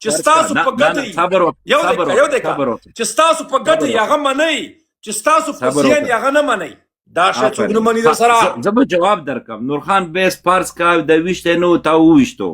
چې ستاسو په ګټه یو دقیقه، یو دقیقه، چې ستاسو په ګټه یې هغه منئ، چې ستاسو په زیان یې هغه نه منئ. دا شی څوک نه مني در سره. زه به جواب درکم. نورخان بیس پارس کا د ویشته نو تا وویشتو.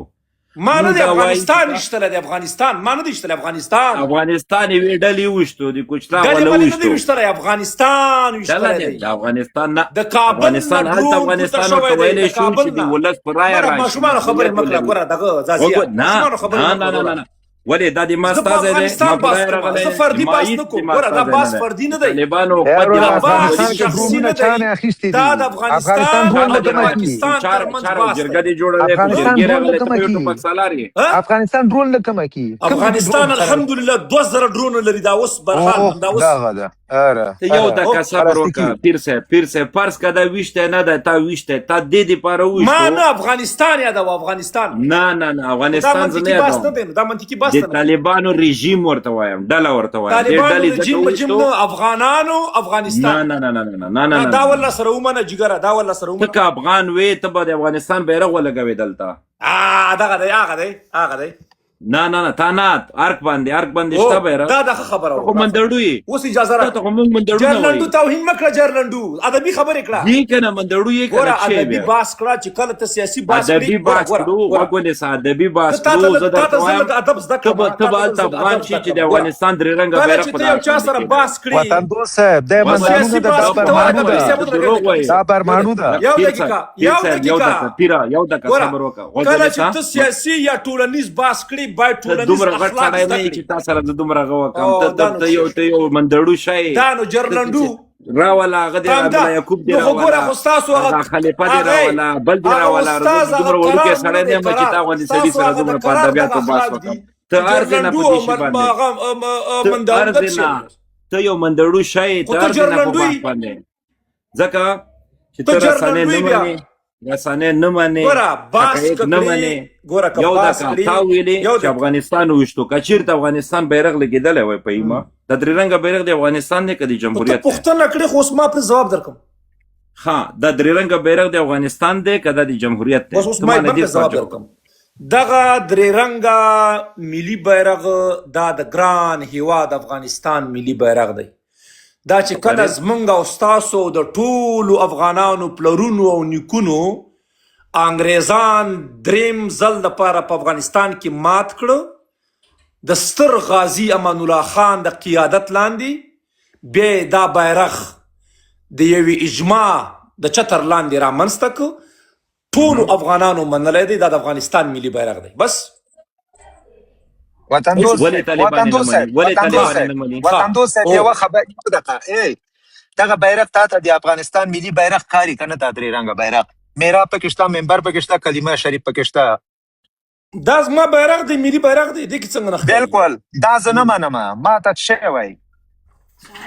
ما نه موږ دی دا وایو افغانستان چې ویشتلی دی، افغانستان ما نه دی ویشتلی، افغانستان افغانستان یوې ډلې وویشتو، د کوچلا ډلې والا ولې نه دی وویشتو. ویشتلی، افغانستان ډله ویشتلی دی دی. د افغانستان نه، د کابل نه افغانستان هلته ډرون پورته افغانستان شوی ورته دی، ویلی د شو کابل چې د نه. ولس په رایه مره راشي، ماشومانو خبرې مه کړه، مسؤلیت ګوره دغه ولري. ځاځیه، وګوره، نه ماشومانو خبرې نه مه نه کړه نه وروره. نه، ولې دا د ما زه په استازی دی، ما افغانستان په باس رایه کوم، راغلی زه دی، فردي ما باس هیڅ نه د کوم. ما ګوره دا استازی باس نه دی. فردي نه دی، طالبانو ای حکومت وروره، د دا ما باس افغانستان کې شخصي ډرونونه نه چا دی، نه اخیستي دا دي؟ د افغانستان افغانستان ډرون او له د کومه کی؟ پاکستان ترمنځ باس جرګه دی. دې جوړه دی، په افغانستان جرګې ډرون له راغلی، ته کومه په یو کی؟ ټوپک سالار یې. ها؟ افغانستان ډرون له کومه کی؟ کوم دي افغانستان ډرون سره؟ الحمدلله 2000 ډرون لري، دا اوس برحال اوه دا اوس دغه ده، اره ته یو اره دقه او صبر پلاستیکي. وکړه پیر صاحب، پیر صاحب، فرض که دا ویشتی نه دی، تا ویشتی، تا دې دپاره ما وویشتو. نه افغانستان یادوه، افغانستان. نه نه نه، دا افغانستان زه نه منطقي باس نه یادوم، دی، نو دا منطقي باس د نه دی. طالبانو رژیم ورته وایم، ډله ورته وایم، دې طالبانو ډلې ځکه رژیم مجیم وویشتو. نه، افغانانو نه افغانستان. نه نه نه نه نه نه نه نه دا نه، والله سره ومنه جګره، دا والله سره ته ومنه. که افغان وې ته به د افغانستان بیرغ ولګوې دلته. دغه دی، هغه دی، هغه دی. نه نه نه، تا نه ارګ باندې، ارګ باندې او شته بیرغ. دا د ښه خبره ته خو وکړه. مندړو یې، اوس اجازه تا راکړه. ته خو موږ مندړونه جرلندو وایو. توهین مه کړه، جرلندو ادبي خبرې کړه. یې که نه مندړو یې که ګوره نه څه ادبي بیا؟ باس کړه، چې کله ته سیاسي باس کړې. ادبي ګوره باس ګوره کړو، ګوره، غوږ ونیسه، ادبي باس زه تا ته کړو. لږ زه تا درته ته زه وایم، لږ ادب زده ته کړم، به تا ته به ته هلته زه لږ افغان ادب شي زده چې د کړم. ګوره افغانستان درې رنګه کله بیرغ چې په ته د یو ارګ چا باندې سره کېږدی. باس کړې، وطن دوست صاحب، د په وسه مندانونه سیاسي ده، باس دا کې ته ولګه برمانو پیر ده، صاحب ته ودرېږه، دروغ یو دقیقه وایې. دا یو برمانو دقیقه ده. یو پیر صاحب، دقیقه پیر یو صاحب، یو دقیقه. دقیقه، پیره یو دقیقه ګوره صبر وکړه، غوږ کله چې ونیسه. ته سیاسي یا ټولنیز باس کړې، باید ته ټولنیز دومره غټ اخلاق سړی زده نه یې کړې. چې تا سره زه دومره غه وکړم. او ته دا ته نو ته څه یو شو؟ ته یو مندړو شی، دا نو ته جرلندو راوله، هغه دې همدا راوله، یعقوب دې نو خو ګوره، راوله، خو ستاسو هغه هغه خلیفه دې هغه راوله، بل دې هغه راوله. استاد زه هغه دومره وړوکی قرار سړی نه نه دی، یم چې قرار تا غوندې سړي ستاسو سره هغه د دومره په قرار دغه ادبیاتو باس اخلاق وکړم. دي ته چې هر ځای نه جرلندو په دې او شي باندې، هغه ته هر منداودک ځای شي. نه، ته یو مندړو شی، خو ته ته هر ځای نه په جرلندوی، باس باندې، ځکه چې ته ته رسنۍ جرلندوی نه بیا. منې، رسنۍ نه منې، ګوره باس حقایق که نه کړې، منې. ګوره که یو باس دقیقه، کړې، تا ویلې یو چې دقیقه. افغانستان وویشتو، که چېرته افغانستان بیرغ لګېدلی وای په ایمه، د درې رنګه بیرغ د افغانستان دی که د خو ته جمهوریت دی؟ پوښتنه کړې، خو اوس ما پرې ځواب درکم. ښه، د درې رنګه بیرغ د افغانستان دی که دا د جمهوریت دی؟ بس اوس ته ما ما نه یې دې بل سوال ځواب جواب درکم. دغه درې رنګه ملي بیرغ دا د ګران هیواد افغانستان ملي بیرغ دی. دا چې کله آفرین. زمونږ او ستاسو د ټولو افغانانو پلرونو او نیکونو انګریزان دریم ځل دپاره په افغانستان کې مات کړه، د ستر غازي امان الله خان د قیادت لاندې، بیا یې دا بیرغ د یوې اجماع د چتر لاندې رامنځته کړ، ټولو افغانانو منلی دی، دا د افغانستان ملي بیرغ دی. بس وطن دوست ولې صاحب، طالبان وطن یې نه دوست مني؟ صاحب، ولې وطن دوست طالبان یې صاحب، نه مني؟ وطن دوست صاحب، او یوه خبره، یو دقیقه. ای دغه بیرغ تا ته د افغانستان ملي بیرغ ښکاري که نه؟ دا درې رنګه بیرغ، میراب پکې شته، منبر پکې شته، کلمه شریف پکې شته. دا زما بیرغ دی، ملي بیرغ دی، دې کې څنګه نه ښکاري؟ بالکل، دا زه نه منم، ما ته څه شی وایي؟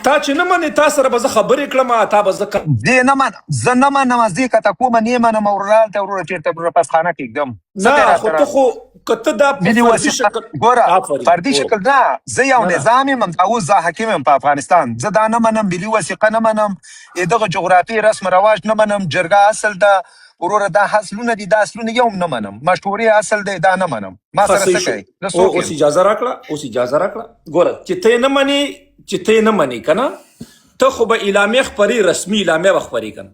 تا چې نه منې، تا سره به زه خبرې کړم، تا به زه زه نه منم، زه نه منم، زه که ته کومه نه منم، وروره هلته وروره چېرته وروره پسخانه کې ږدم. څه دی نه، راته خو ته خو که ته دا په ملي فردي وثیقه شکل ګوره، آفرین فردي او شکل نه، زه یو نه نه نظام یم، دا اوس زه حاکم یم په افغانستان. زه دا نه منم، ملي وثیقه نه منم، دغه جغرافي رسم رواج نه منم، جرګه اصل ده وروره، دا اصلونه دي، دا اصلونه یو هم نه منم، مشورې اصل دی، دا نه منم. ما ښه سره صحیح څه شو. کوي؟ زه او څوک اوس یم؟ اجازه راکړه، اوس اجازه راکړه. ګوره چې ته یې نه منې، چې ته یې نه منې که نه، ته خو به اعلامیه خپرې، رسمي اعلامیه به خپرې که نه؟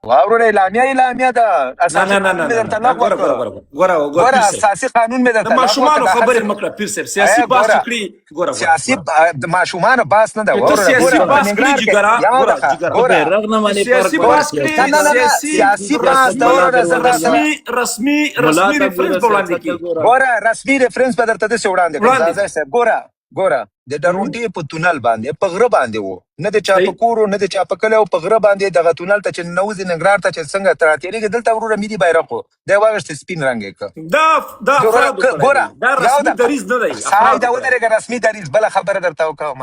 وروره اعلامیه اعلامیه ده، نه اساسي نه نه قانون نه مې نه درته نه، لغوه ګوره کړ. ګوره ګوره ګوره ګوره ګوره پیر صاحب، اساسي قانون مې د درته لغوه کړ، ماشومانو دا خبرې هرڅه مه کړه پیر صاحب، سیاسي ای باس چې ګوره کړي، ګوره ګوره سیاسي ګوره د ماشومانو باس نه ده چې ته وروره. سیاسي ګوره په باس کړي ننګرهار کې جګره، یو ګوره دقیقه، جګره ته ګوره بیرغ نه چې منې، سیاسي فرق وایه باس کړي، نه نه نه نه، سیاسي سیاسي سیاست باس ده ملا وروره، زه ته تا سره رسمي رسمي ملا رسمي ته ریفرنس ګوره، به وړاندې سیاست ته کړي. ګوره. ګوره رسمي ریفرنس به درته داسې وړاندې کړم وړاندې ځاځی صاحب. ګوره ګوره د درونټې په تونل باندې په غره باندې وو، نه د چا په صحیح کور و، نه د چا په کلی و، په غره باندې دغه تونل ته چې ننوځې ننګرهار ته چې څنګه ته راتېرېږې، دلته وروره ملي بیرغ و، دی واغېستی سپین رنګ یې کړ. دا دا وروره افرادو کړی ګوره دی، دا یو رسمي دقیقه دریځ نه دی، سای افرادو دا کړی دی. ودرېږه، رسمي دریځ بله خبره درته وکوم.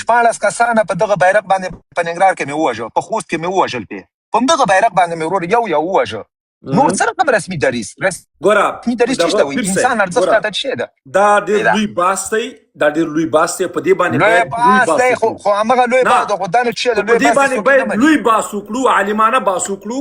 16 کسانه په دغه بیرغ باندې په ننګرهار کې مې ووژل، په خوست کې مې ووژل، پې په همدغه بیرغ باندې مې ورور یو یو ووژه. نور څه رقم رسمي دریځ؟ ګوره رسمي دریځ دغه چېرته وي؟ پیر انسان صاحب، ارزښت ګوره راته څه ده؟ دا ډیر دا لوی باس دی، دا ډیر لوی باس دی، په دې باندې لوی باید لوی باس باس دی، خو وکړو. خو همغه لوی نه باس ده، خو دا نو چې خو له په لوی دې باس باندې څوک نه باید مني. لوی باس وکړو، عالمانه باس وکړو.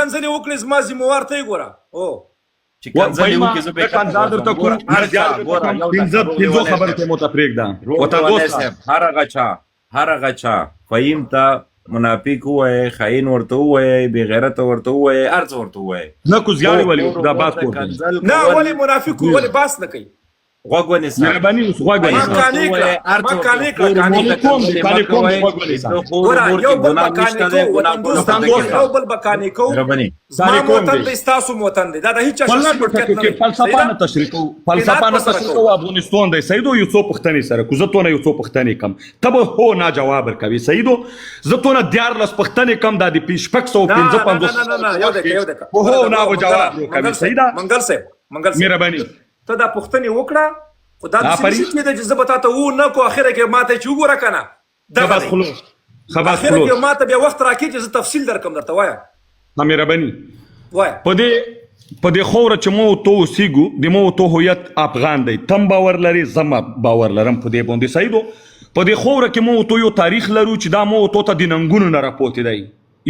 کنځلې وکړې، زما ذمه وار ته یې ګوره. او چې کنځلې فهیمه، وکړي زه به نه یې کښته کنځا درته غورځوم. کوم، ګوره نه هر چا زیار درته ګوره کوم، یو پنځه دکه روغ پنځو لیونی خبرو صاحب ته مو ته پرېږده. روغ وطن لیونی دوسته. صاحب هر هغه چا هر هغه چا فهیم ته منافق ووایې، خاین ورته ووایې، بې غیرته ورته ووایې، هر څه ورته ووایې، نه کو خو زیاړې ولې خور دا مور باس ته کور دی. کنځل نه کول ولې منافق وي، ولې باس نه کوي؟ غوږ ونیسه. مهرباني اوس غوږ ما فهیم ونیسه. ورته قانع ووایې، کړه، هر ما څه ورته قانع کړه، خور قانع مور ته قانع کوم کنځلې دې، مه قانع کوم دې، کوئ، غوږ ونیسه. د خور ګوره مور یو کې بل ګناه به قانع نشته دی، کوو، ګناه وطن کولو دوست ته وطن نه دوسته. کېږي. یو بل به قانع کوو. مهرباني. زما قانع کوم وطن دې. دی، ستاسو وطن دی، دا د هیچا په شخصي لنډو ملکیت ټکو نه کې دی. صحیح فلسفه ده؟ نه تشریح کوو، قناعت فلسفه به نه سره تشریح کوو. کوو. افغانستان دی سیدو، یو څو پوښتنې سره کو، زه تونه یو څو پوښتنې کم، ته به هو نه جواب ورکوي سیدو. زه تونه 14 پوښتنې کم، دا د شپږ سوه نه پنځه نه نه پنځوس نه نه نه، یو دقیقه یو دقیقه. په ګوره هو نه ګوره به منګل جواب ورکوي. منګل صحیح صاحب ده؟ منګل صاحب منګل صاحب، مهرباني. ته دا پوښتنې وکړه، خو دا داسې آفرین. نشي کېدای چې زه به تا ته و نه کو اخره کې ماته چې وګوره که نه دغه خباس دی. خلوص، خباس اخره کې خلوص. ماته بیا وخت راکړي چې زه تفصیل درکم درته. وایه. ها، مهرباني. وایه. په دې خوره چې مو تو اوسېږو، د مو تو هویت افغان دی، تم باور لري، زما باور لرم په دې باندې سیدو. په دې خوره کې مو تو یو تاریخ لرو چې دا مو تو ته د ننګونو نه راپورته دی،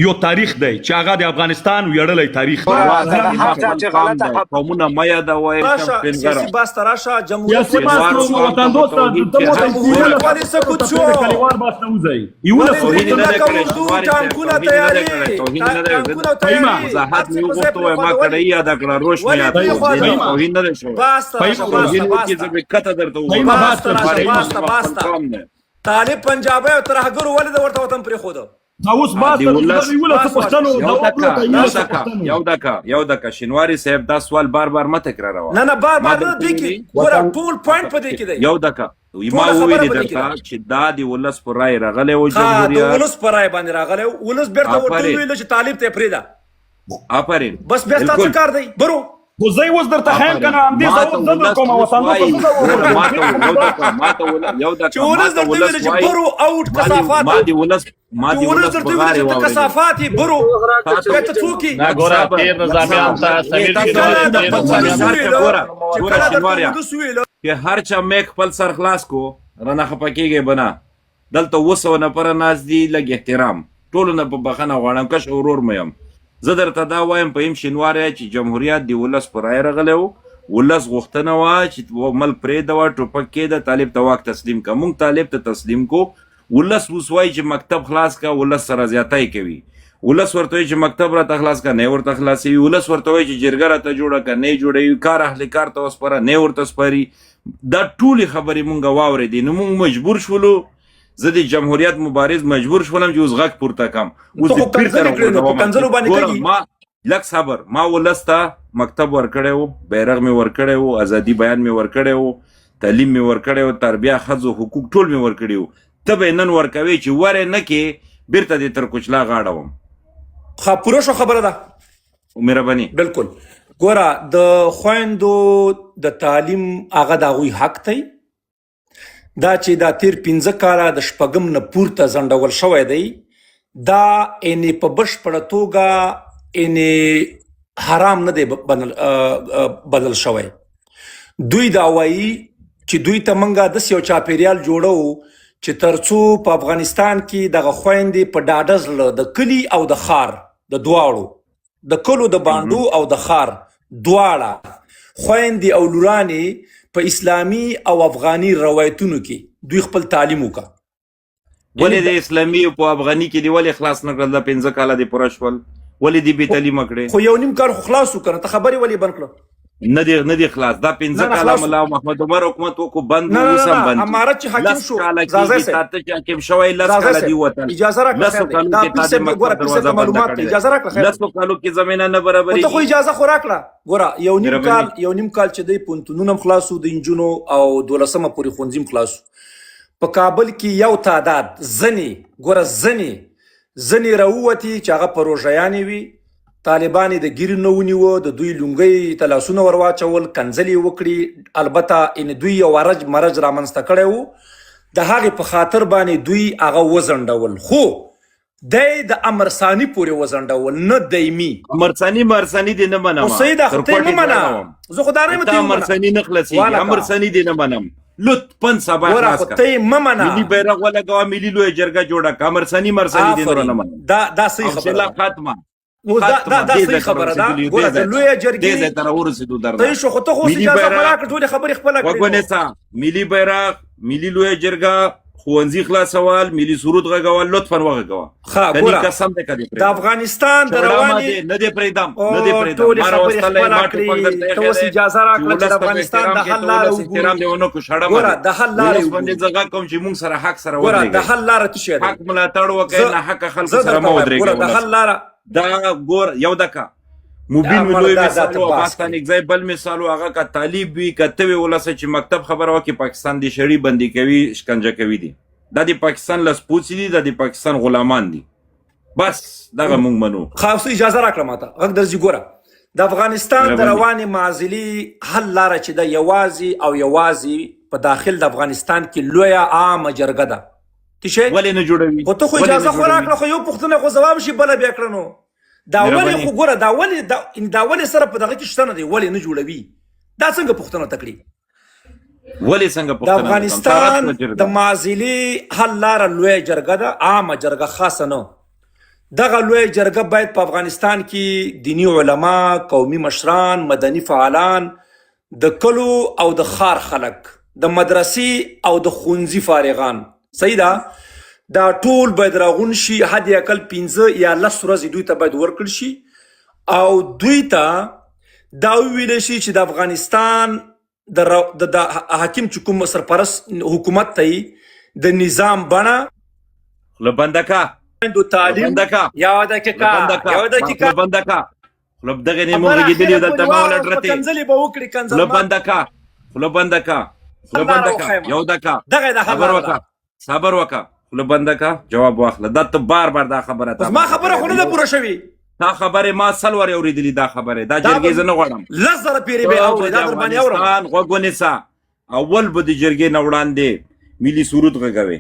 یو تاریخ دی چې هغه د افغانستان ویاړلی تاریخ دی. دغه زما هر چا خپل چې قام غلطه دی، خبره قومونه مه یادوئ، راشه شم سیاسي پنځره. باس ته راشه. جمهوریت سیاسي ولې باس سقوط ته شو؟ قوم وطن ته په دوسته، توهین ته کې مو ته هر جمهوریت یولس ولې سقوط ته شو؟ کلیوال باس نه وځي، یولس ولې توهین نه تنه دی کړی اردو شینواری صاحب، ټانکونه توهین نه دی تیارې، کړی، توهین نه دی. ټانکونه فهیمه. تیارې، وضاحت هر مې څه په ځای وغوښته، وای ما پرېښوده. کړی ولې یاده کړه، روش مې ولې یاد کړو، پرېښوده؟ فهیمه. توهین نه دی شوی. باس ته راشه، فهیمه. باس توهین ته، باس وکړي ته، زه به کته درته فهیمه، وګورم. باس باس ته ته راشه، فهیمه. باس ته، زما باس خپل ته. قوم دی. طالب پنجابی او ترهګرو ولې د ورته وطن پرېښوده؟ دا اوس باس دی ته ولس یولس باس پښتنو یو ځواب دکا ورکړه، یو یولس دکا پښتنو. یو دکا یو دکا شینواری صاحب دا سوال بار بار مه تکراروه. نه نه، بار ما بار نه، درته دې کې ویلي ګوره ټول پوینټ په دې کې دی، یو دکا ما ټوله خبره وویلې په دې کې درته ده. چې دا د ولس پر رای راغلی و ښه، د جمهوریت. ولس په رای باندې راغلی و، ولس بیرته ورته آفرین. وویل چې طالب ته یې پرېږده. آفرین، بس بیا ستا څه بالکل. کار دی برو؟ خو زه یې اوس درته ښیم که نه، همدې ما ته ځواب زه ولس درکوم. اوس وطن دوسته وایي زه ځواب ګوره ورکوم. ما ته یو دکا ما ته یو چې دکا ما ولس ته درته ولس ویل چې وایي برو اوټ ما دې کثافات، ما دې ولس ما چې دې ولس ولس درته ویل بغارې چې ته واورېدې. کثافات یې برو، تا ته بیا ته څوک یې؟ نه لږ ګوره صبر تیر لږ نظامیان صبر ته ای سمیر تاسو کله شینواری درته تیر ولس نظامیان ته وویل، ګوره چې ګوره کله درته شینواریا ولس وویل چې هر چا میک خپل سر خلاص کو رانه خپه کېږي به نه. دلته 700 نفره ناست دي، لږ احترام، ټولو نه په بخښنه غواړم، کش ورور مې یم. زه درته دا وایم فهیم شینواری چې جمهوریت د ولس پر رای راغلی و، ولس غوښتنه وه چې ملک پرېږده وه، ټوپک کېده، طالب ته واک تسلیم که، موږ طالب ته تسلیم کو. ولس اوس وایي چې مکتب خلاص که، ولس سره زیاتی کوي. ولس ورته وایي چې مکتب راته خلاص که، نه ورته خلاصوي. ولس ورته وایي چې جرګه راته جوړه که، نه یې جوړوي. کار اهل کار ته وسپاره، نه یې ورته سپاري. دا ټولې خبرې مونږ واورېدې، نو مونږ مجبور شولو. زه د جمهوریت مبارز مجبور شولم چې اوس غږ پورته کم، اوس ته دې خو بیرته کنځلې کړې، نو په راغورځوم. کنځلو باندې ګوره کږي. ما لږ صبر، ما ولس ته مکتب ورکړی و، بیرغ مې ورکړی و، ازادي بیان مې ورکړی و، تعلیم مې ورکړی و، تربیه، ښځو حقوق ټول مې ورکړي وو. ته به یې نن ورکوې چې ورې نه کې بیرته دې تر کوچلا غاړه وم. ښه، پوره شو خبره ده. مهرباني. بالکل. ګوره د خویندو د تعلیم هغه د هغوی حق دی. دا چې دا تیر 5 کاله د شپږم نه پورته ځنډول شوی دی، دا یعنې په بشپړه توګه یعنې حرام نه دی بلل شوی. دوی دا وایي چې دوی ته مونږه داسې یو چاپیریال جوړو چې ترڅو په افغانستان کې دغه خویندې په ډاډه زړه د کلي او د ښار د دواړو، د کلو د بانډو او د ښار دواړه خویندې او لورانې په اسلامي او افغاني روایتونو کې دوی خپل تعلیم وکړه. ولې د اسلامي په افغاني کې دی ولې خلاص نه کړل؟ دا 5 کاله دې پوره شول، ولې دې بې تعلیمه کړې؟ خو یو نیم کال خو خلاص وکړه، ته خبرې ولې بند کړه؟ نه دی نه دی خلاص. دا 5 نه نه کاله خلاص ملا محمد عمر حکومت وکړو، بند نه نه اوس نه هم بند. امارت چې حاکم لس شو، کاله ځاځی کېږي صاحب تا ته چې حاکم شوی، 10 ځاځی کاله صاحب دی وتل. اجازه راکړه، لسو خیر دی. کالو دا کې پیر تا د صاحب مکتب ګوره پیر صاحب دروازه ته بنده معلومات کړې ده. اجازه راکړه، خیر دی. لسو کالو کې زمینه نه خو ته خو برابرېږي. اجازه خو راکړه. ګوره یو نیم مهرباني. کال، یو نیم کال چې دی پوهنتونونه هم خلاص وو د نجونو او دولسمه پورې ښوونځي هم خلاص وو. په کابل کې یو تعداد ځنې، ګوره ځنې ځنې راووتي چې هغه پروژیانې وي، طالبان یې د ګیرې نه ونیوه، د دوی لونګۍ ته لاسونه ور واچول، کنځلې یې وکړې. البته یعنې دوی یو ارج مرج رامنځته کړی و، د هغې په خاطر باندې دوی هغه وځنډول. خو دی د امرثاني پورې وځنډول، نه دیمي. امرثاني مرثاني دې نه منم، خو صحیح ده، خو تر ته یې کوټې مه منه. دواړه وم. زه خو دا نه یم تا ته یې ومنه. امرثاني نه خلاصېږي، والکه. امرثاني دې نه منم. لطفاً سبا ګوره خلاص خو کړه. ته یې مه منه. ملي بیرغ ولګوه، ملي لویه جرګه جوړه کړه. امرثاني مرثاني دې نوره نه آفرین، منم. دا دا صحیح خبره حوصله ده. ختمه. نو دا ختمه دا دا دې صحیح ځای ته خبره ده. راورسېدلو یو، دې ګوره د ځای ته، لویه دې جرګې ځای ته راورسېدو درنه. صحیح شو، خو ته خو اوس ملي اجازه بیرغ خو راکړه، ټولې خبرې خپله کړې وګونې نو. سا ملي بیرغ، ملي لویه جرګه، ښوونځي خلاصول، ملي سرود غږول، لطفا وغږوه. ښه کني ګوره قسم دی که دې د پرېږدم. افغانستان د شړمه روانې دې نه دې پرېږدم، نه دې او پرېږدم. ټولې ما خبرې راوستلی، خپله ما ټوپک کړې، درته ته ایښی اوس دی اجازه چې راکړه چې ولس د ته به افغانستان احترام د کې، حل ته لاره ولس احترام وګورو. دې ونه کړو، شړمه ګوره دې. د حل لاره ولس باندې وګورو. زه غږ کوم چې مونږ سره حق سره ګوره د ودرېږئ، حل لاره څه شی دی؟ حق ملاتړ وکړئ، زه نه حق خلکو زه سره درته مه وایم، ودرېږئ ګوره د ولس. حل لاره دا ګور یو دکا دا مبین مې مړه لوی دا دا مثال ته و، باس عباس کړې. ستانکزی بل مثال و، هغه که طالب وي که ته وي ولسه چې مکتب خبره وکړي پاکستان دې شړي، بندي کوي، شکنجه کوي دي. دا د پاکستان لاسپوڅي دي، دا د پاکستان غلامان دي. بس دغه مونږ منو. خاص اجازه راکړه ماته غږ درځي. ګوره د افغانستان د مهرباني. روانې معضلې حل لاره چې ده یوازې او یوازې په داخل د افغانستان کې لویه عامه جرګه ده. څه شی؟ ولې نه جوړوي؟ خو ته خو ولې نه اجازه خو جوړوي؟ راکړه، خو یو پوښتنه خو ځواب شي بله بیا کړه نو. دا ولې مهرباني. خو ګوره دا ولې دا دا ولې سره په دغه کې شته نه دی، ولې نه جوړوي؟ دا څنګه پوښتنه ته کړي؟ ولې څنګه د پوښتنه نه کوم؟ تا رد افغانستان کړه د جرګه. معضلې حل لاره لویه جرګه ده، عامه جرګه، خاصه نه. دغه لویه جرګه باید په افغانستان کې دیني علما، قومي مشران، مدني فعالان، د کلو او د ښار خلک، د مدرسې او د ښوونځي فارغان، صحیح ده، دا ټول باید راغونډ شي. حد اقل 5 یا 10 ورځې دوی ته باید ورکړل شي او دوی ته دا وویل شي چې د افغانستان د د حاکم چې کوم سرپرست حکومت ته یې د نظام بڼه، خوله بنده کا، د خوله تعلیم بنده کا، یو خوله دقیقه، بنده کا، یو ما دقیقه، خوله بنده کا، خوله دغې نه مونږ خبره غږېدلي اخره یو، دلته پورې ما ولا واوره، اوس به ډرتې. کنځلې به وکړي، کنځل خوله ما بنده کا، خوله بنده کا، خوله حل لاره بنده کا، وښیم. یو دکا دغه د حل صبر لاره وکا، ده. صبر وکا، خوله بنده کا، جواب واخله. دا ته بار بار دا خبره اوس تا ما ماته خبره کړې خو ده. نه ده یو پوره شوې. تا خبرې ما سل وارې اورېدلي، دا خبرې دا دا جرګې به زه نه غواړم. 10,000 پیرې به ته اورې، به دا د در باندې اورم. افغانستان غوږ ونیسه، اول به د جرګې نه وړاندې ملي سرود غږوې.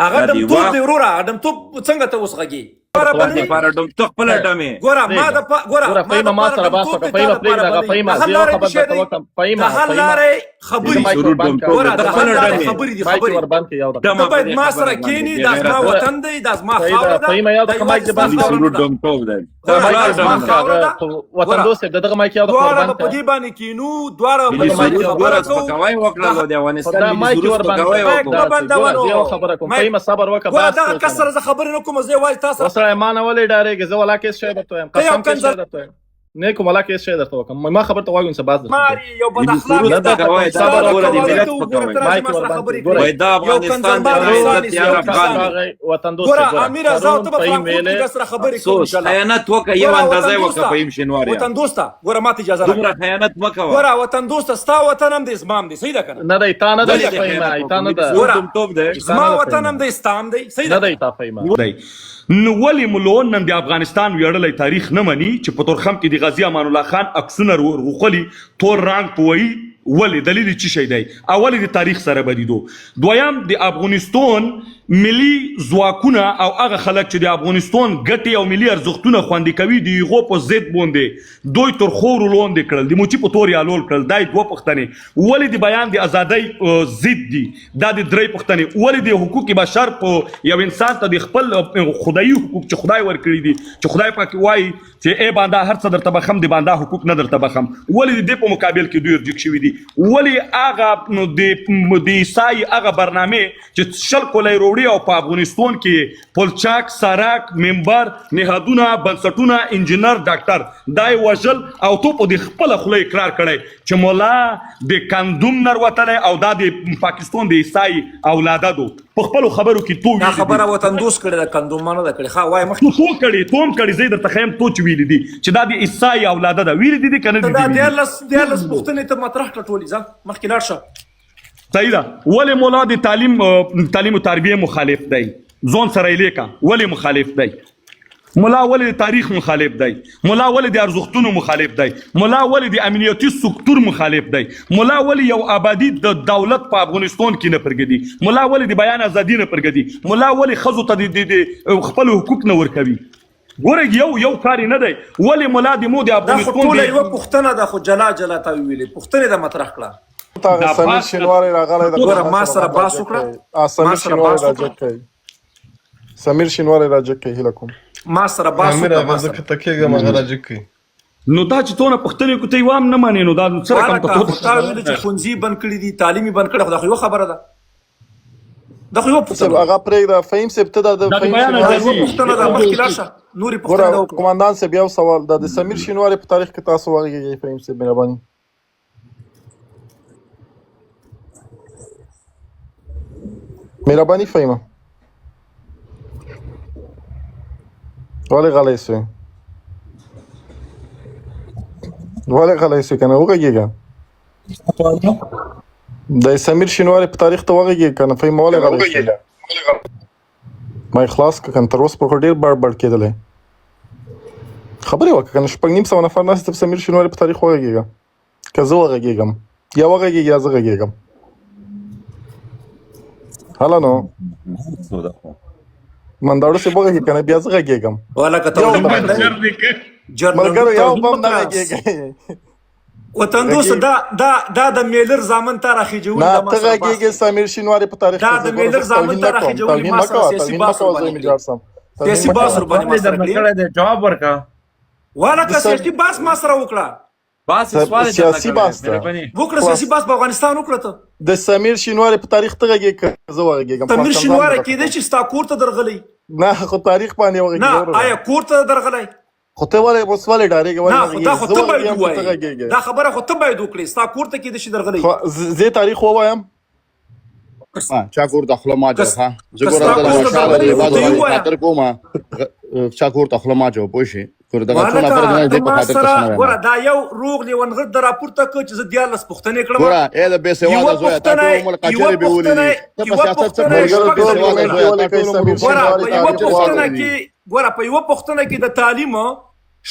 هغه دا دی ډمتوب وخت دی وروره، ډمتوب څنګه ته اوس غږې؟ لپاره خپل بنوي. دپاره ډم ته خپله ډمې. ګوره ما د ګوره ګوره ما فهیمه د ما پاره سره بحث ډمتوب وکړه، دی، تا فهیمه د پاره پرېږده هغه، بنوي. د فهیمه حل زه یو لارې خبر څه شی درته دی؟ وکړم، د فهیمه حل فهیمه لارې زه خبرې مایک دي. سرود ور بند ډمتوب کړه، ګوره دی، ته د حل خپله لارې ډمې. خبرې دي، مایک خبرې. ور بند کړه یو دقیقه. ډمه ته په باید دې ما خبره سره باندې کینی، بې دا زما غیرته. ګوره وطن دی، دا زما صحیح ده خاوره ده، فهیمه یو دا دقیقه مایک یوازې دې ستا بند ملي کړه، خاوره نه سرود ده. ډمتوب دی، ته ګوره مایک دا خپله ور زما ډمه بند ده. کړه، خاوره هغه ده. خو وطن ګوره دوست صاحب د دغه مایک یو دقیقه ور دواړه بند به په کړه، دې باندې کینو، دواړه به ملي دغه په دې مایک باندې سرود یو خبره ګوره بند کوو. سپکاوی د وکړل او د خو افغانستان دا ملي مایک سرود ور بند سپکاوی کړه، مایک وکړو. مه داسې بندوه ګوره نو زه یو خبره کوم مایک. فهیمه صبر وکړه، ګوره بحث دغه کوو کس کنه. سره زه خبرې نه کوم، زه یوازې تا سره. وسره ما نه ولې ډارېږې، زه ولا کیس شی درته وایم، ته یو قسم کیس شی کنځل درته وایم، نه کوم ولا کیس شی درته وکم، ما خبر ته غوږ ونیسه، باز درته کوم. ماري یو بد ملي اخلاق سرود نه ته درته کوم، سپکاوی دا صبر ستا د ګوره وکړه د قوارې ملت ته وګوره، سپکاوی ته راځې مایک ما ور سره بند خبرې کړه ګوره. کړې. وای دا یو افغانستان دی، کنځلمار هغه انسان عزت یې، یار یو یو کس افغان انسان دی. راغی وطن دوست ګوره صاحب ګوره امیر زه او پرون ته به فهیم فرانکفورت کې ویلې بیا سره خبرې کوو افسوس ان شاء الله. خیانت وکړه، یو ګوره اندازه وطن یې وکړه دوسته، فهیم شینواریا، وطن دوسته ګوره ماته اجازه راکړه. دومره خیانت مه کوه. ګوره وطن دوسته، ستا وطن هم دی زما هم دی، صحیح ده که نه؟ نه دی تا نه ولې دی دې فهیمه، خیانت تا وکړو؟ نه ملي ده سرود ګوره ډمتوب دی. تا زما نه ده وطن فهیمه، هم دی ستا هم دی، صحیح نه ده که دی نه؟ تا فهیمه. دی نو ولې ملو نن د افغانستان ویړلی تاریخ نه مني چې په تورخم کې د غازي امان الله خان عکسونه روخلي تور رنګ په وایي، ولې دلیل یې څه شی دی او ولې د تاریخ سره بدیدو؟ دویم د افغانستان ملي ځواکونه او هغه خلک چې د افغانستان ګټې او ملي ارزښتونه خوندي کوي د هغو په ضد باندې دوی تر خورو لاندې کړل، د موچي په تور یې الول کړل. دا یې دوه پوښتنې. ولې د بیان د ازادۍ ضد دي؟ دا د درې پوښتنې. ولې د حقوق بشر په یو انسان ته د خپل خدایي حقوق چې خدای ورکړي دي، چې خدای پاک وایي چې ای بنده هر څه درته بخم، د بنده حقوق نه درته بخم، ولې د دې په مقابل کې دوی رجیک شوي دي؟ ولې هغه د عیسای هغه برنامې چې 20 کلې وروړي او په افغانستان کې پلچک، سرک، منبر، نهادونه، بنسټونه، انجینر، ډاکټر دا یې وژل او تو په دې خپله خوله اقرار کړی چې مولا د کندوم نر وتلی او دا د پاکستان د عیسای اولاده دو، په خپلو خبرو کې تو دا ویلي دي. خبره وطن دوست کړې ده، کندوم ما نه ده کړې. ښه وایه مخکې. تو کړې، تو هم کړې، زه یې درته ښیم تو چې ویلي دي چې دا د عیسای اولاده ده، ویلي دي دي که نه ته دي دا ویلي؟ 13 پوښتنې ته مطرح کړه ټولې، ځه مخکې لاړ شه. صحیح ده. ولې مولا د تعلیم او تربیې مخالف دی؟ ځان سره یې لیکه، ولې مخالف دی مولا؟ ولې د تاریخ مخالف دی مولا؟ ولې د ارزښتونو مخالف دی مولا؟ ولې د امنیتي سکتور مخالف دی مولا؟ ولې یو آبادي د دولت په افغانستان کې نه پرېږدي مولا؟ ولې د بیان ازادي نه پرېږدي مولا؟ ولې ښځو ته د خپل حقوق نه ورکوي؟ ګوره یو یو کار یې نه دی. ولې مولا د مو د دا خو افغانستان ټوله د یوه پوښتنه ده، خو جلا جلا تا ویلې پوښتنې ده مطرح کړه. ته دا سمیر بحث شینواری راغلی د ګوره ما ما سره سره باندې بحث راجګ وکړه، کړئ. ما سمیر سره شینواری بحث راجګ وکړه. کړئ، سمیر شینواری راجګ کړئ، هیله کوم. ما سره باس امیر وکړه هغه ما زه سره که تکیږم هغه راجګ کوي. نو دا چې تونه پښتنې کو ته یو هم نه مانی نو دا نو څه رقم ته والکه تو خو تا ویل چې ښوونځي بند کړي دي، تعلیم یې بند کړی، خو دا خو یوه خبره ده، دا خو یوه صاحب پوښتنه ده، هغه پرېږده. فهیم صاحب ته دا د دا د فهیم بیان دا شینواری یوه ازادي پوښتنه ده، مخکې لاړ شه نورې ګوره پوښتنې دا وکړه. قومندان صاحب یو سوال دا د سمیر شینواری په تاریخ کې تاسو وغږیږئ فهیم صاحب مهرباني. مهرباني فهیمه، ولې غلی سوې؟ ولې غلی سوې کنه؟ وغږیږه. د سمیر شینواری په تاریخ ته وغږیږه کنه فهیمه، ولې غلی سوې؟ ما یې خلاص کړ کنه، تر اوسه پورې خو ډېر بړ بړ کېدلی. خبرې وکړه کنه، 6.5 نفر ناست، ته په سمیر شینواری په تاریخ وغږیږه. که زه وغږیږم یا وغږیږي یا زه غږیږم. هله نو منداړو صاحب وغږیږي کنه، بیا زه غږیږم. ولکه یو توهین بم مه کړئ، جرنل ملګرو یو توهین بم مه نه کړه. غږیږي. وطندوست غږیږي دا دا دا د میلر زامن ته راخیجولي، نه دا ما ته سره باس غږیږې کوي. سمیر شینواری په تاریخ دا کې. د زه ګوره میلر زه زامن توهین ته نه کوم، راخیجولي، توهین ما مه سره کوه، سیاسي توهین مه باس کوه ورباندې زوی مې کړي، جوړ سم، توهین سیاسي مه باس کوه. ورباندې ما سوال سره درنه کړي. کړی دی، جواب ورکړه. ولکه د سم سیاسي باس ما سره وکړه، باس یې سوال یې درنه سیاسي کړی باس ده مهرباني. وکړه خلاص. سیاسي باس په افغانستان وکړه. ته د سمیر شینواری په تاریخ ته غږیږې که زه وغږیږم؟ سمیر خلاص کم ځان شینواری درته کېدای کوم. چې ستا کور ته درغلی نه خو تاریخ باندې نه، وغږیږه وروره. آیا کور ته درغلی؟ خو ته ولې اوس ولې ډارېږې، ولې نه نه خو دا غږیږې؟ خو زه ته باید وغږیږم که ته ووایې، غږیږې؟ دا خبره خو ته باید وکړې، ستا کور ته کېدای شي درغلی. خو زه تاریخ ووایم. چا کور ته خوله ما که جو ها، زه که ګوره ستا زه د کور ته مشال درغلی د خو عبادو ته یې باندې ووایه. خاطر کوم، چا کور ته خوله ما جو پوه شي ګوره دغه څو نفر والکه دی نه ته دې په ما خاطر سره ته څه نه ګوره وایم. دا یو روغ لیونغړ د راپورته کړ چې زه 13 پوښتنې کړم. ګوره ای د بې یوه سواده زویه، تا پوښتنه ټول عمر یوه قاچرې بیولې پوښتنه دي، ته په یوه سیاست څه پوښتنه پوه شې؟ ملګرو شپږ بې دوه ځلې سواده کمنټ وکړه. زویه، تا ولیکئ ټول عمر سمیر روپۍ ګوره شینواری په یوه تاریخ قاچرې پوښتنه خوړلې دي. کې ګوره په یوه پوښتنه کې د تعلیم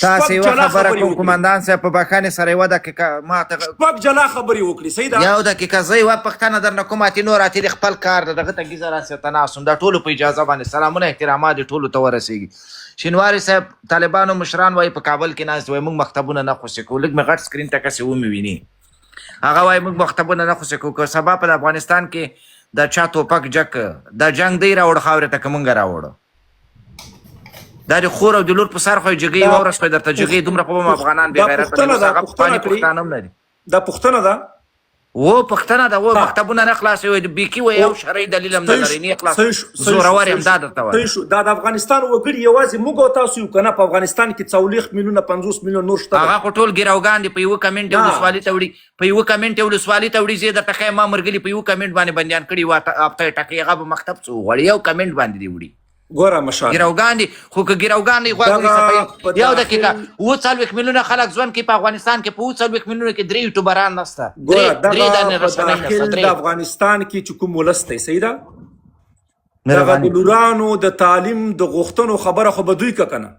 تاسو شپږ یوه جلا خبره خبرې کوم وکړې، قومندان صاحب په بخښنې سره، یوه دقیقه ما ته شپږ جلا خبرې وکړې، صحیح ده؟ یو دقیقه زه یوه پوښتنه درنه کوم، اتې نور اتې د خپل کار ده دغه ته ګیزه راسې ته ناست وم. دا ټولو په اجازه باندې سلامونه احترامات دې ټولو ته ورسېږي. شینواری صاحب طالبانو مشران وایي په کابل کې ناست دي، وایي موږ مکتبونه نه خوشې کوو. لږ مې غټ سکرین ته کسې ومې ویني، هغه وایي موږ مکتبونه نه خوشې کوو. که سبا په افغانستان کې د چا توپک جک د جنګ دی راوړ خاورې ته، که مونږ راوړو دا د خور او د لور په سر خو یې جګۍ دا یوه ورځ خو یې درته جګۍ، دومره خو به هم افغانان بې دا غیرته دي، پوښتنه اوس ده، هغه پوښتنه پخواني کړې، پښتانه هم نه دي. دا پوښتنه ده. و پښتنه ده، و ها مکتبونه نه خلاصوي، وایي د بیکي وایي او یو شرعي دلیل هم نه صحیح لري، شو نه خلاص صحیح شو صحیح شو زورور صحیح یم شو دا درته صحیح وایم. شو. دا د افغانستان وګړي یوازې موږ او تاسو یو که نه؟ په افغانستان کې 40 میلیونه 50 میلیونه نور شته دی. هغه خو ټول ګیراوګان دي، په یوه کمنټ یې نه ولسوالي ته وړي، په یوه کمنټ یې ولسوالي ته وړي. زه یې درته ښیم، ما مرګلي په یوه کمنټ باندې بندیان کړي وه، هفته یې ټکوي، هغه به مکتب څه وغواړي، یو کمنټ باندې دې وړي. ګوره مشاله ګیراوګان دي، خو که ګیراوګان نه غواړي دغه په یو دقیقه داخل 47 میلیونه خلک ژوند کوي په افغانستان کې، په 47 میلیونو کې 3 یوټیوبران نشته، ګوره درې دغه دانې په رسنۍ نشته، داخل د درې. افغانستان کې چې کوم ولس دی، صحیح ده؟ دغه د مهرباني. لورانو د تعلیم د غوښتنو خبره خو به دوی که کنه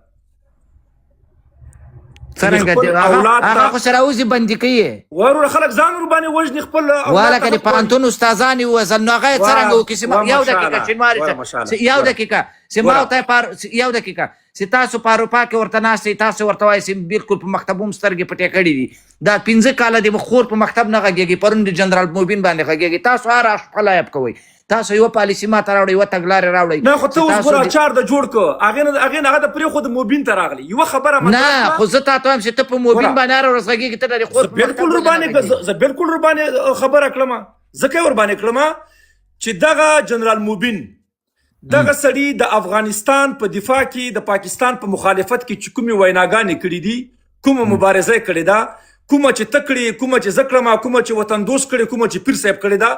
چې څرنګه خپل دی هغه اولاد هغه ته خو سره وځي بندي کوي وروره خلک ځان ور باندې وژني، خپل اولاد والا ته که د حق غواړي. پوهنتون استادان یې ووزل نو هغه یې وا څرنګه وکړي؟ چې وا یو دقیقه مشاله شینواری ګوره صاحب، مشاله یو ګوره دقیقه چې ما ګوره ته پار یو دقیقه چې تاسو په اروپا کې ورته ناست یئ، تاسو ورته وایئ چې بالکل په مکتبونو سترګې پټې کړې دي، دا 5 کاله د خور په مکتب نه غږېږي، پرون د جنرال مبین باندې غږېږي. تاسو هره شپه لایب کوئ، تاسو یوه پالیسي ماته راوړئ، یوه تګلارې راوړئ نه خو چې ته اوس تاسو ګوره د اچار د جوړ که هغې نه هغې نه هغه د پرېښود مبین ته راغلی یوه خبره مطرح نه کړه. خو زه تاته وایم چې ته په مبین ګوره باندې هره ورځ غږېږي، ته د خور زه په مکتب بالکل ولې نه ورباندې غږېږي؟ زه بالکل ورباندې خبره کړم، ځکه یې ورباندې کړم چې دغه جنرال مبین دغه سړي د افغانستان په دفاع کې د پاکستان په مخالفت کې چې کومې ویناګانې کړې دي، کومه مبارزه یې کړې ده، کومه چې ته کړې، کومه چې زه کړم، کومه چې وطن دوست کړې، کومه چې پیر صاحب کړې ده،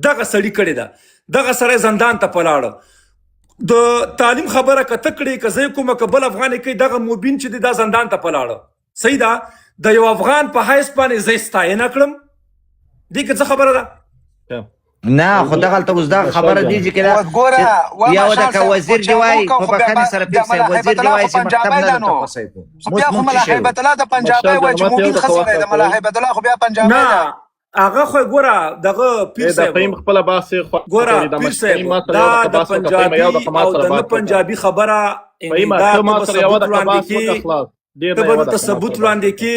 دغه سړي کړې ده. دغه سړی زندان ته پلاړ. د تعلیم خبره که ته کړې، که زه یې کومه، که بل افغان یې کوي، دغه مبین چې دی دا زندان ته پلاړ. صحیح ده؟ د یو افغان په حیث باندې زه یې ستاینه کړم، دې کې څه خبره ده؟ نه خو دغلته اوس دا خبره دی چې کله اوس ګوره و یو مشال دغه صاحب، وزیر خو دی وایي چا په وکړ، خو بیا بخښنې سره بیا پیر صاحب ملا وزیر هیبت دی الله وایي خو چې مکتب پنجابی نه ده درته نو، خوسوي خو اوس بیا خو مونږ څه ملا شی هیبت الله د پنجابی مشال وایي چې جان، ماته یو مبین دقیقه ښه وخت سړی ده، ملا راکوئ. هیبت الله خو بیا پنجابی نه ده. هغه خو ګوره دغه پیر دا صاحب فهیم خپله بحث یې خوا ګوره کوي، دا پیر مش صاحب فهیم ما سره دا یو دقیقه د بحث وکړه، فهیمه پنجابي یو دقیقه ما او سره د نه بحث وکړه. پنجابي خبره یعنی فهیمه دا ته ته ما به سره یوه ثبوت دقیقه وړاندې بحث وکړه، کې، خلاص ډېر ته نه به یوه دلته دقیقه ما ثبوت سره بحث وړاندې وکړه. کې.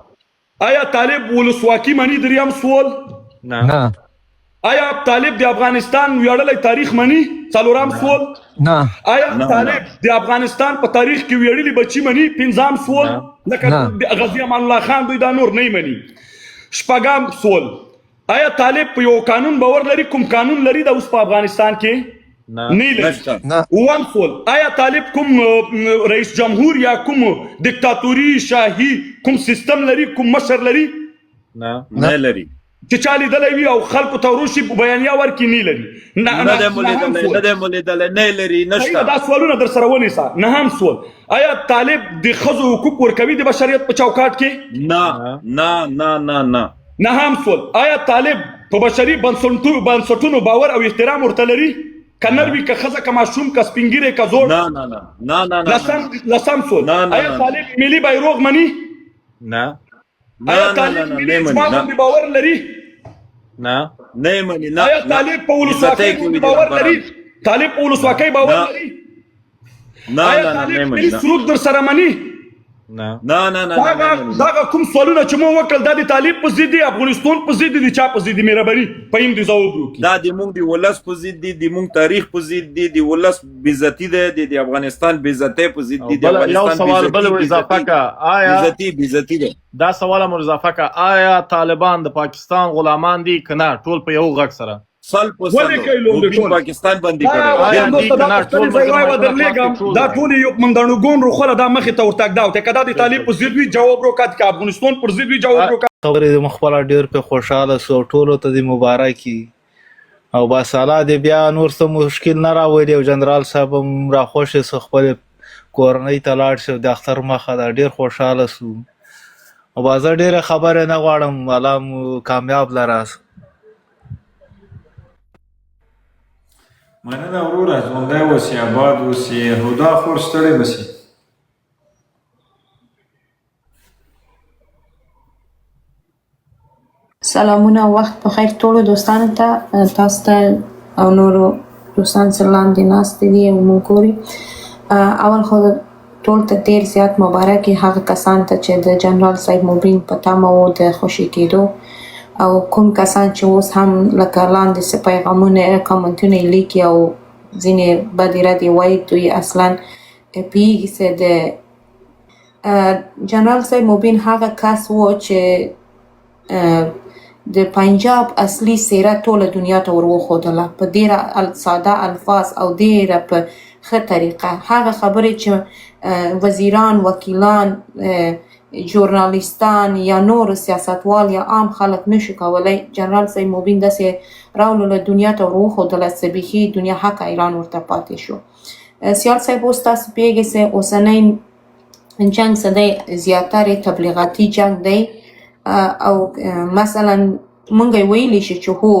آیا طالب ولسواکي مني؟ دریم سوال. نه. نه. آیا طالب د افغانستان ویاړلی تاریخ مني؟ څلورم سوال. نه. آیا نه. طالب د افغانستان په تاریخ کې ویاړلي بچي مني؟ پنځم سوال. نه. لکه نه. د غازي امان الله خان دوی دا نور نه مني. شپږم سوال. آیا طالب په یو قانون باور لري؟ کوم قانون لري دا اوس په افغانستان کې؟ نه. نه لري. نشته. نه. اووم سوال، آیا طالب کوم رئیس جمهور یا کوم دیکتاتوري شاهي کوم سیستم لري، کوم مشر لري؟ نه. نه لري. چې چا لیدلی وي او خلکو ته وروشي بیانیه ورکړي؟ نه لري. نه دی مو نهم لیدلی، سوال. نه دی مو لیدلی، نه لري، صحیح ده، نشته. دا سوالونه در سره ونیسه. نهم سوال، آیا طالب د ښځو حقوق ورکوي د بشریت په چوکاټ کې؟ نه نه نه نه نه. نهم سوال، آیا طالب په بشري بنسټونو باور او احترام ورته لري؟ که نر وي، که ښځه، که ماشوم، که سپین ږیری، که زوړ؟ نه نه نه نه نه نه. لسم سوال، نه نه آیا نه. طالب ملي بیروغ مني؟ نه. نه آیا نه نه طالب نه ملي نه مني، اجماع نه. باندې باور لري؟ نه. نه مني، نه. آیا نه. طالب په ولسواکۍ عزتۍ باندې کوي د باور لري؟ رهبران. طالب په ولسواکۍ باور نه. لري؟ نه آیا نه نه طالب نه مني، ملي نه. سرود در سره مني؟ نه نه نه نه نه نه مني. دغه کوم سوالونه چې مو وکړل، دا د طالب په ضد دي، افغانستان په ضد دي، چا په ضد دي؟ مهرباني په هم دې ځواب وکړي. دا د مونږ د ولس په ضد دي، د مونږ تاریخ په ضد دي، د ولس بېعزتي ده، د افغانستان بېعزتۍ په ضد دي، د بل یو افغانستان سوال بل بېعزتي ور اضافه بېعزتي کا، آیا بېعزتي بېعزتي ده. دا سوال هم ور اضافه کا، آیا طالبان د پاکستان غلامان دي که نه؟ ټول په یو غږ سره. سل په سلو ولیکئ لومړی مبین ټول. پاکستان بندي دا کړی. آیا وطن دي دوسته که دا نه؟ پوښتنې ټول زه ملګرو یوه مایکونه خلاص درلېږم، کړي، ټول دا وایي. ټولې یو منداڼو ګون روخوله دا مخې ته ورته ږده، او که دا د طالب په ضد وي جواب روکات، که افغانستان پر ضد وي جواب روکات. خبرې دې موږ خپله ډېر پرې خوشحاله سو او ټولو ته دې مبارک وي، او بس الله دې بیا نور څه مشکل نه راولي، او جنرال صاحب هم راخوشې سو، خپلې کورنۍ ته لاړ شي، او د اختر مخه ده، ډېر خوشحاله سو. او بس زه ډېرې خبرې نه غواړم، الله مو کامیاب لره. مننه وروره، ژوندی اوسې، اباد اوسې. هدا خور ستړی مه سې. سلامونه، وخت په خیر ټولو دوستانو ته، تاسو ته او نورو دوستان چې لاندې ناست دي او موږ ګوري. اول خو ټول ته ډیر زیات مبارک هغه کسان ته چې د جنرال صاحب مبین په تمه وو د خوشي کېدو، او کوم کسان چې اوس هم لکه لاندې څه پیغامونه کامنتونه یې لیکي او ځینې بدې ردې وایي، دوی اصلا پوهېږي چې د جنرال صاحب مبین هغه کس و چې د پنجاب اصلي څېره ټوله دنیا ته ور وښودله په ډېره ساده الفاظ او ډېره په ښه طریقه. هغه خبرې چې وزیران، وکیلان، ژورنالیستان یا نور سیاستوال یا عام خلک نشو کولی، جنرال صاحب مبین داسې راولله، دنیا ته ور وښودله چې بیخي دنیا حق حیران ورته پاتې شو. سیال صاحب، اوس تاسو پوهېږئ چې اوسنی جنګ څه دی؟ زیاتره تبلیغاتي جنګ دی، او مثلا مونږ یې ویلی شو چې هو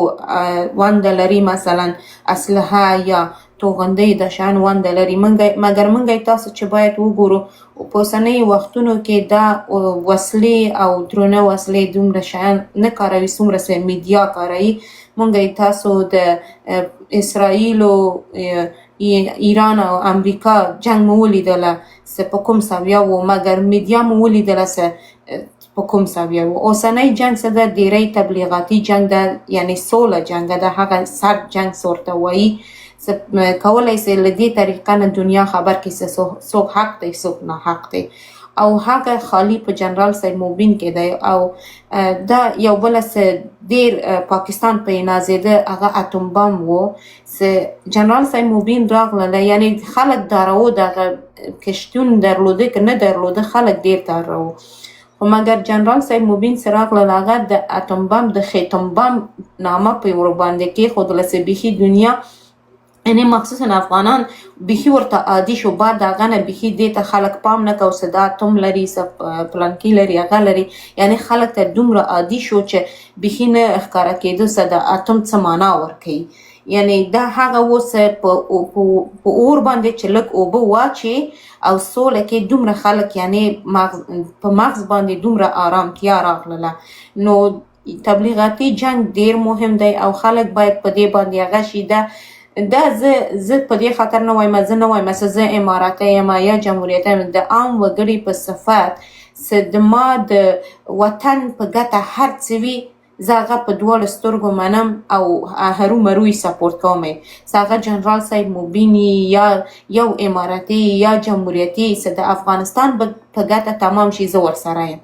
ونده لري، مثلا اسلحه یا توغندۍ دا شیان ونده لري، مګر مونږ تاسو چې باید وګورو په اوسنیو وختونو کې دا وسلې او درنه وسلې دومره شیان نه کاروي څومره چې میډیا کاروي. مونږ تاسو د اسرائیل او ایران او امریکا جنګ مو ولیدله چې په کوم سویه و، مګر میډیا مو ولیدله چې په کوم سویه و. اوسنی جنګ څه ده؟ ډیری تبلیغاتي جنګ ده، یعنی سوله جنګ ده، هغه سرد جنګ څه ورته وایي، څه کولی سي له دې طریقه نه دنیا خبر کړي چې څوک حق دی څوک ناحق دی، او هغه خالی په جنرال صاحب مبین کې دی. او دا یو بل څه ډیر پاکستان په نازېده، هغه اتوم بم و چې جنرال صاحب مبین راغلله، یعنی خلک دارو دغه کشتون درلوده که نه درلوده، خلک ډیر دارو، خو مګر جنرال صاحب مبین چې راغلل هغه د اتوم بم د خیتم بم نامه په ورباندې کېښودله چې بیخي دنیا یعنی مخصوصا افغانان بیخي ورته عادي شو. بعد هغه نه بیخي دې ته خلک پام نه کوي چې دا اتوم لري، څه پلانکي لري، هغه لري، یعنی خلک ته دومره عادي شو چې بیخي نه ښکاره کېدو چې د اتوم څه معنا ورکوي. یعنی دا هغه و چې په اور باندې چې لږ اوبه واچي او سوله کې دومره خلک یعنی په مغز باندې دومره آرامتیا راغلله. نو تبلیغاتي جنګ ډیر مهم دی او خلک باید په دې باندې هغه شي. دا زه په دې خاطر نه وایم، زه نه وایم چې زه اماراتي یم یا جمهوریت یم، د عام وګړي په صفت چې د ما د وطن په ګټه هر څه وي زه هغه په دواړو سترګو منم او هرومرو یې سپورټ کوم یې، چې هغه جنرال صاحب مبین یا یو اماراتي یا جمهوریتي چې د افغانستان په ګټه تمام شي زه ورسره یم.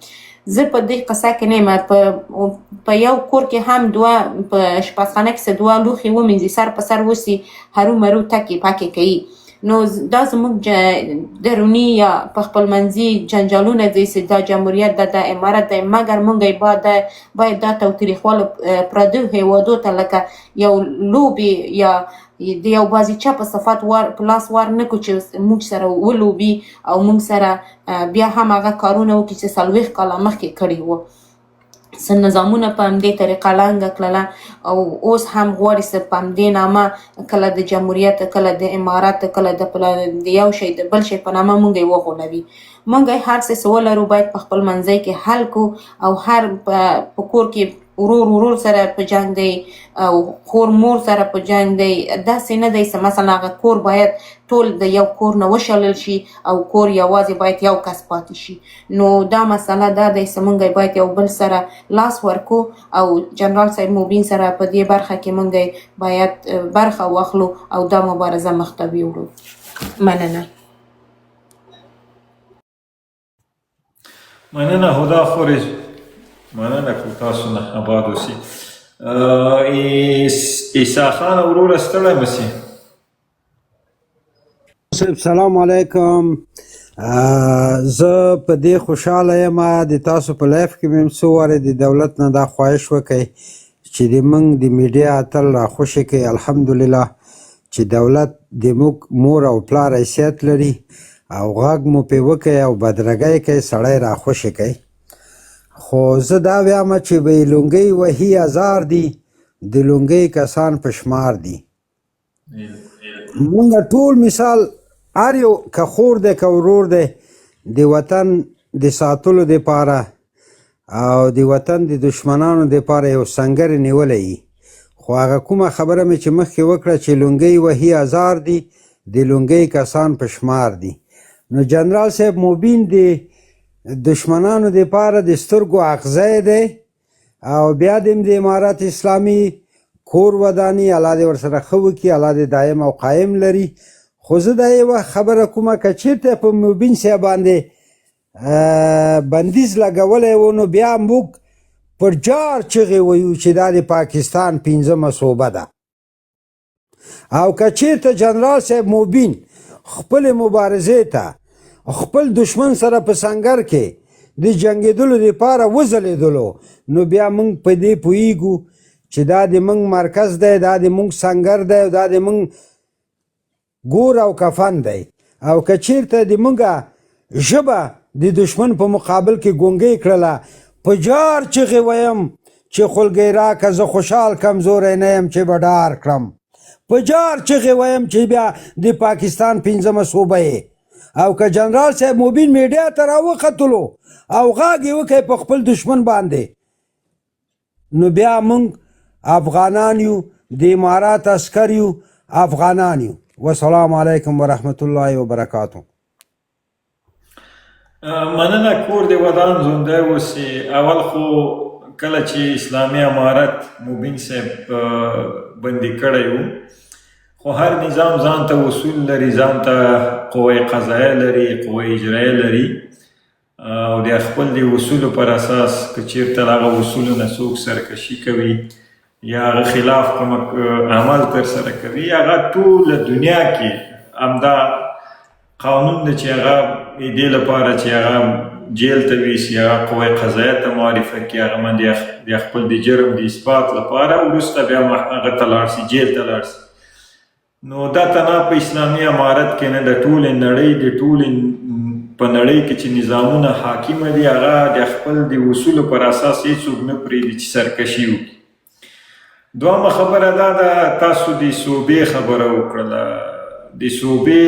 زه په دې قصه کې نه یم. په یو کور کې هم دوه، په اشپزخانه کې څه دوه لوښي ومینځي، سر په سر وسي، هرو مرو تکې پکې کوي. نو دا زموږ دروني یا په خپل منځي جنجالونه دي چې دا جمهوریت ده، دا امارت دی، مګر مونږ یې باید دا تاوتریخوالی پردیو هېوادو ته لکه یو لوبې یا د یو بازیچه په صفت ور په لاس ور نه کړو چې موږ سره ولوبي او موږ سره بیا هم هغه کارونه وکړي چې 40 کاله مخکې کړي وو. څه نظامونه په همدې طریقه ړنګه کړله او اوس هم غواړي څه په همدې نامه کله د جمهوریت، کله د امارت، کله د یو شی د بل شی په نامه موږ یې وغولوي. موږ یې هر څه څه ولرو باید په خپل منځی کې حل کو او هر په کور کې ورور ورور سره په جنګ دی او خور مور سره په جنګ دی. داسې نه دی چې مثلا هغه کور باید ټول د یو کور نه وشلل شي او کور یوازې باید یو کس پاتې شي. نو دا مسله دا دی چې مونږ باید یو بل سره لاس ورکو او جنرال صاحب مبین سره په دې برخه کې مونږ باید برخه واخلو او دا مبارزه مخته ویوړو. مننه. مننه هدا خورې، مننه کو تاسو نه، آباد اوسئ. عیسی خان وروره ستړی مه سې. صاحب سلام علیکم. زه په دې خوشحاله یم د تاسو په لایف کې مې هم څو وارې د دولت نه دا خواهش وکړ چې د موږ د میډیا اتل راخوشې کړي. الحمدلله چې دولت د موږ مور او پلار حیثیت لري او غږ مو پې وکړي او بدرګه یې کوي، سړی راخوشې کوي. خو زه دا وایم چې به یې لونګۍ وهي ازار دي، د لونګۍ کسان په شمار دي. مونږ ټول مثال هر یو که خور دی که ورور دی د وطن د ساتلو دپاره او د وطن د دشمنانو دپاره یو سنګر نیولی یي. خو هغه کومه خبره مې چې مخکې وکړه چې لونګۍ وهي ازار دي، د لونګۍ کسان په شمار دي. نو جنرال صاحب مبین د دشمنانو دپاره د سترګو اغزی دی او بیا د د امارت اسلامي کور وداني، الله دې ورسره ښه وکړي، الله دې دایم او قایم لري. خو زه دا یوه خبره کومه، که چېرته په مبین صاحب باندې بندیز لګولی و نو بیا موږ پر جار چغې ویو چې دا د پاکستان پنځمه صوبه ده. او که چېرته جنرال صاحب مبین خپلې مبارزې ته خپل دشمن سره په سنګر کې د جنګېدلو دپاره وځلېدلو نو بیا موږ په دې پوهیږو چې دا د موږ مرکز دی، دا د موږ سنګر دی او دا د موږ ګور او کفن دی. او که چیرته د موږ ژبه د دشمن په مقابل کې ګونګۍ کړله، په جار چغې ویم چې خولګۍ راکه، زه خوشحال کمزوری نه یم چې به ډار کړم. په جار چغې ویم چې بیا د پاکستان پنځمه صوبه یې. او که جنرال صاحب مبین میډیا ته راوختلو او غږ یې وکړ په خپل دشمن باندې نو بیا موږ افغانان یو، د امارات عسکر یو، افغانان یو. والسلام علیکم ورحمت الله وبرکاته. مننه، کور دې ودان، ژوندی اوسې. اول خو کله چې اسلامي امارت مبین صاحب بندي کړی و، خو هر نظام ځان ته اصول لري، ځان ته قوه قضایه لري، قوه اجرایه لري او د خپل د اصولو پر اساس که چیرته له هغه اصولو نه څوک سرکشي کوي یا هغه خلاف کوم عمل ترسره کوي، هغه ټوله دنیا کې همدا قانون دی چې هغه دې لپاره چې هغه جیل ته ویسي، هغه قوه قضایه ته معرفه کړي، هغه باندې د خپل د جرم د اثبات لپاره وروسته بیا هغه ته لاړ سي، جیل ته لاړ سي. نو دا تنها په اسلامي امارت کې نه، د ټولې نړۍ د ټولې په نړۍ کې چې نظامونه حاکمه دي هغه د خپل د اصولو پر اساس هیڅوک نه پرېږدي چې سرکشي وکړي. دوهمه خبره دا ده، تاسو د صوبې خبره وکړله، د صوبې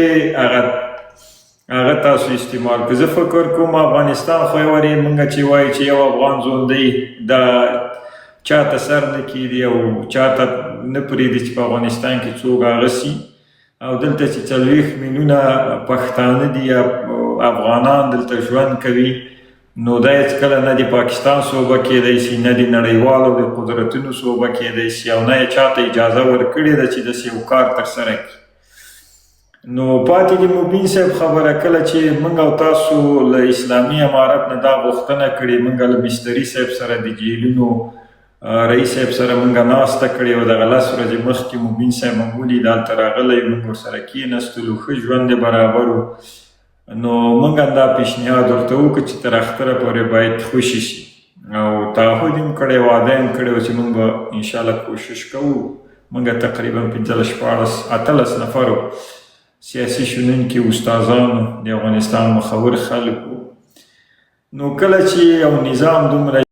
هغه تاسو استعمال کړ. زه فکر کوم افغانستان خو یو وارې مونږ چې وایو چې یو افغان زون دی، دا چاته سر نه کېږي او چاته نه پرېږدي چې په افغانستان کې څوک هغه سي. او دلته چې 40 میلیونه پښتانه دي یا افغانان دلته ژوند کوي، نو دا هېڅکله نه د پاکستان صوبه کېدای سي، نه د نړیوالو د قدرتونو صوبه کېدای سي، او نه یې چاته اجازه ورکړې ده چې داسې یو کار ترسره کړي. نو پاتې د مبین صاحب خبره، کله چې موږ او تاسو له اسلامي امارت نه دا غوښتنه کړې، موږ له مستري صاحب سره د جیلونو رئیس صاحب سره موږ ناسته کړې او دغه 10 ورځې مخکې مبین صاحب هم ولید، هلته راغلی، موږ ورسره کېناستلو، ښه ژوند یې برابر و. نو موږ هم دا پیشنهاد ورته وکړ چې تر اختره پورې باید خوشي شي، او تعهد یې هم کړی، وعده یې هم کړې وه چې موږ به انشاءالله کوشش کوو. موږ تقریبا 15، 16، 18 نفرو سیاسي شنونکي، استادانو، د افغانستان مخور خلکو. نو کله چې یو نظام دومره